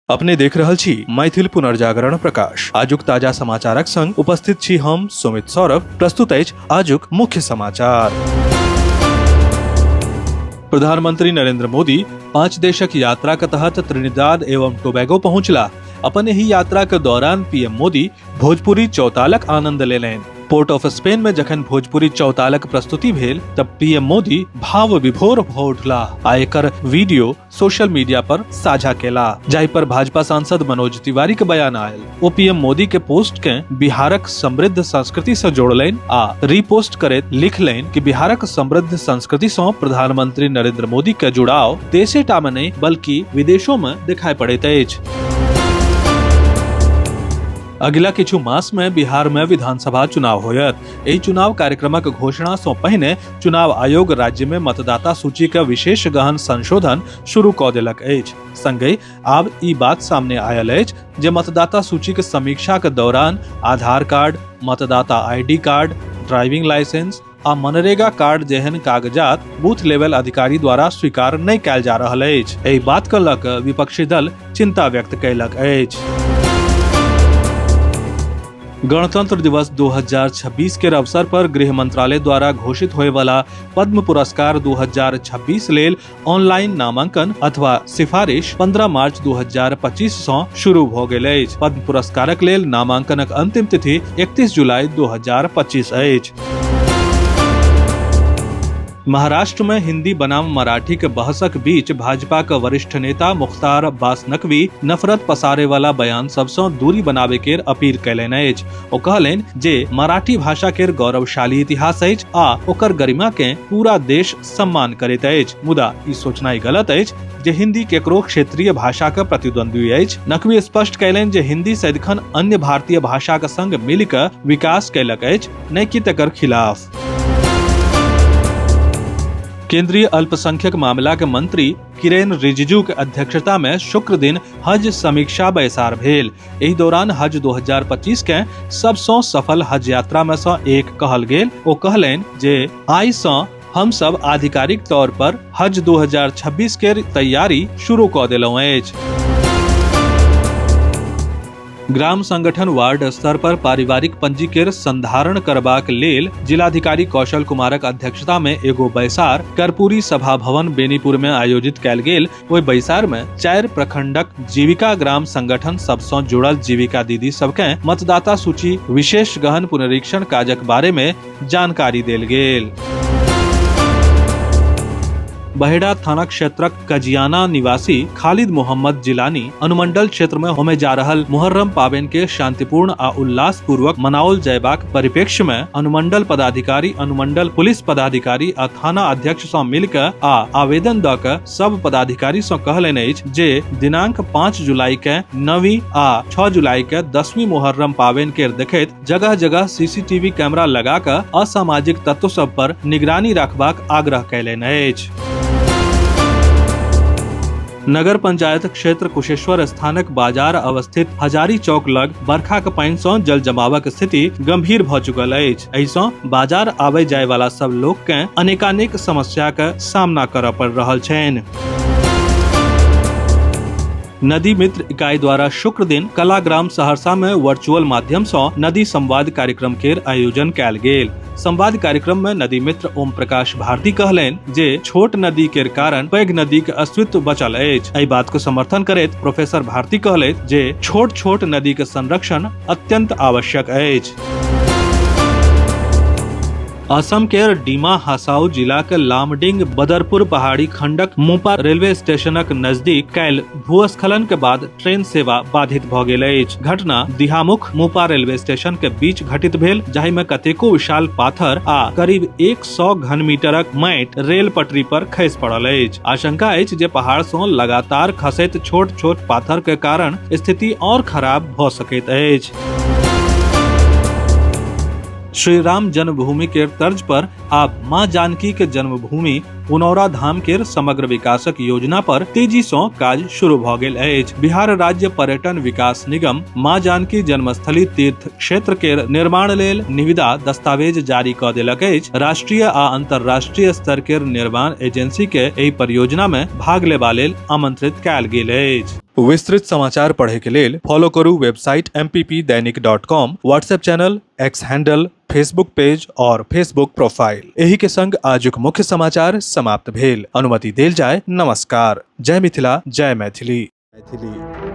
अपने देख रहल छी मैथिल पुनर्जागरण प्रकाश। आजुक ताजा समाचारक संग उपस्थित छी हम सुमित सौरभ। प्रस्तुत अछि आजुक मुख्य समाचार। प्रधानमंत्री नरेंद्र मोदी 5 देशक यात्रा के तहत त्रिनिदाद एवं टोबैगो पहुंचला। अपन एहि यात्रा के दौरान पीएम मोदी भोजपुरी चौतालक आनंद लेलनि। पोर्ट ऑफ स्पेन में जखन भोजपुरी चौतालक प्रस्तुति भेल तब पीएम मोदी भाव विभोर भ उठलाह आ एकर वीडियो सोशल मीडिया पर साझा केला, जाहि पर भाजपा सांसद मनोज तिवारी के बयान आयल। ओ पीएम मोदी के पोस्ट के बिहारक समृद्ध संस्कृति से जोड़लनि आ रिपोस्ट करैत लिखलनि कि बिहारक समृद्ध संस्कृति से प्रधानमंत्री नरेंद्र मोदी के जुड़ाव देशेटा में नहीं बल्कि विदेशों में दिखाई पड़ैत अछि। अगिला किछु मास में बिहार में विधानसभा चुनाव होयत। एहि चुनाव कार्यक्रमक घोषणा सँ पहिने चुनाव आयोग राज्य में मतदाता सूची के विशेष गहन संशोधन शुरू कऽ देलक अछि। संगहि आब ई बात सामने आयल अछि जे मतदाता सूची के समीक्षा के दौरान आधार कार्ड, मतदाता आईडी कार्ड, ड्राइविंग लाइसेंस आ मनरेगा कार्ड जेहन कागजात बूथ लेवल अधिकारी द्वारा स्वीकार नहि कयल जा रहल अछि। एहि बात के लऽ कऽ विपक्षी दल चिंता व्यक्त कयलक अछि। गणतंत्र दिवस 2026 के अवसर पर गृह मंत्रालय द्वारा घोषित होए वाला पद्म पुरस्कार 2026 लेल ऑनलाइन नामांकन अथवा सिफारिश 15 मार्च 2025 सँ शुरू भ गेल अछि। पद्म पुरस्कारक लेल नामांकनक अंतिम तिथि 31 जुलाई 2025 अछि। महाराष्ट्र में हिंदी बनाम मराठी के बहसक बीच भाजपा के वरिष्ठ नेता मुख्तार अब्बास नकवी नफरत पसारे वाला बयान सबसँ दूरी बनावे के अपील कयलनि अछि। ओ कहलनि जे मराठी भाषा के गौरवशाली इतिहास अछि आ ओकर गरिमा के पूरा देश सम्मान करैत अछि, मुदा ई सोचनाइ गलत अछि जे हिंदी केकरो क्षेत्रीय भाषा के प्रतिद्वंद्वी अछि। नकवी स्पष्ट कयलनि जे हिंदी सदिखन अन्य भारतीय भाषा के संग मिलि कऽ विकास कयलक अछि, नहि कि तकर खिलाफ। केंद्रीय अल्पसंख्यक मामला के मंत्री किरेन रिजिजू के अध्यक्षता में शुक्र दिन हज समीक्षा बैसार भेल। एहि दौरान हज 2025 के सबसँ सफल हज यात्रा में सँ एक कहल गेल। ओ कहलनि जे आइ सँ हम सब आधिकारिक तौर पर हज 2026 के तैयारी शुरू कऽ देलहुँ अछि। ग्राम संगठन वार्ड स्तर पर पारिवारिक पंजी केर संधारण करबाक लेल जिलाधिकारी कौशल कुमारक अध्यक्षता में एगो बैसार कर्पूरी सभा भवन बेनीपुर में आयोजित कयल गेल। ओहि बैसार में 4 प्रखंडक जीविका ग्राम संगठन सबसँ जुड़ल जीविका दीदी सबके मतदाता सूची विशेष गहन पुनरीक्षण काजक बारे में जानकारी देल गेल। बहेड़ा थाना क्षेत्रक कजियाना निवासी खालिद मोहम्मद जिलानी अनुमंडल क्षेत्र में होमे जा रहल मुहर्रम पाबनि के शांतिपूर्ण आ उल्लास पूर्वक मनाओल जयबाक परिप्रेक्ष्य में अनुमंडल पदाधिकारी, अनुमंडल पुलिस पदाधिकारी आ थाना अध्यक्ष सँ मिल के आ आवेदन द के सब पदाधिकारी सँ कहलनि अछि जे दिनांक 5 जुलाई के 9वीं आ 6 जुलाई के 10वीं मुहर्रम पाबनि के देखैत जगह जगह सीसीटीवी कैमरा लगा कऽ असामाजिक तत्व सब पर निगरानी रखबाक आग्रह कयलनि अछि। नगर पंचायत क्षेत्र कुशेश्वर स्थानक बाजार अवस्थित हजारी चौक लग बरखा के पानि सँ जल जमावक स्थिति गंभीर भऽ चुकल अछि। एहि सँ बाजार आबय जाय वाला सब लोक के अनेकानेक समस्या के सामना करय पड़ि रहल छनि। नदी मित्र इकाई द्वारा शुक्र दिन कलाग्राम सहरसा में वर्चुअल माध्यम से नदी संवाद कार्यक्रम के आयोजन कयल गेल। संवाद कार्यक्रम में नदी मित्र ओम प्रकाश भारती कहलनि जे छोट नदी के कारण पैघ नदी के अस्तित्व बचल अछि। एहि बात के समर्थन करैत प्रोफेसर भारती कहलथि जे छोट छोट नदी के संरक्षण अत्यंत आवश्यक अछि। असम के डीमा हासाओ जिला के लामडिंग बदरपुर पहाड़ी खंडक मोपा रेलवे स्टेशनक नजदीक काल्हि भूस्खलन के बाद ट्रेन सेवा बाधित भ गेल अछि। घटना दिहामुख मोपा रेलवे स्टेशन के बीच घटित भेल, जाहि में कतेको विशाल पाथर आ करीब 100 घन मीटरक माटि रेल पटरी पर खसि पड़ल अछि। आशंका अछि जे पहाड़ सँ लगातार खसैत छोट छोट पाथर के कारण स्थिति और खराब भ सकैत अछि। श्री राम जन्मभूमि के तर्ज पर आब मां जानकी के जन्मभूमि पुनौरा धाम केर समग्र विकासक योजना पर तेजी सँ काज शुरू भऽ गेल अछि। बिहार राज्य पर्यटन विकास निगम मां जानकी जन्मस्थली तीर्थ क्षेत्र केर निर्माण लेल निविदा दस्तावेज जारी कऽ देलक अछि। राष्ट्रीय आ अंतर्राष्ट्रीय स्तर केर निर्माण एजेंसी के एहि परियोजना मे भाग लेबा लेल आमंत्रित कयल गेल अछि। विस्तृत समाचार पढ़े के लेल फॉलो करू website mppdainik.com, WhatsApp channel, X handle, Facebook page और फेसबुक प्रोफाइल। एही के संग आजुक मुख्य समाचार समाप्त भेल। अनुमति देल जाय। नमस्कार। जय मिथिला, जय मैथिली। मैथिली।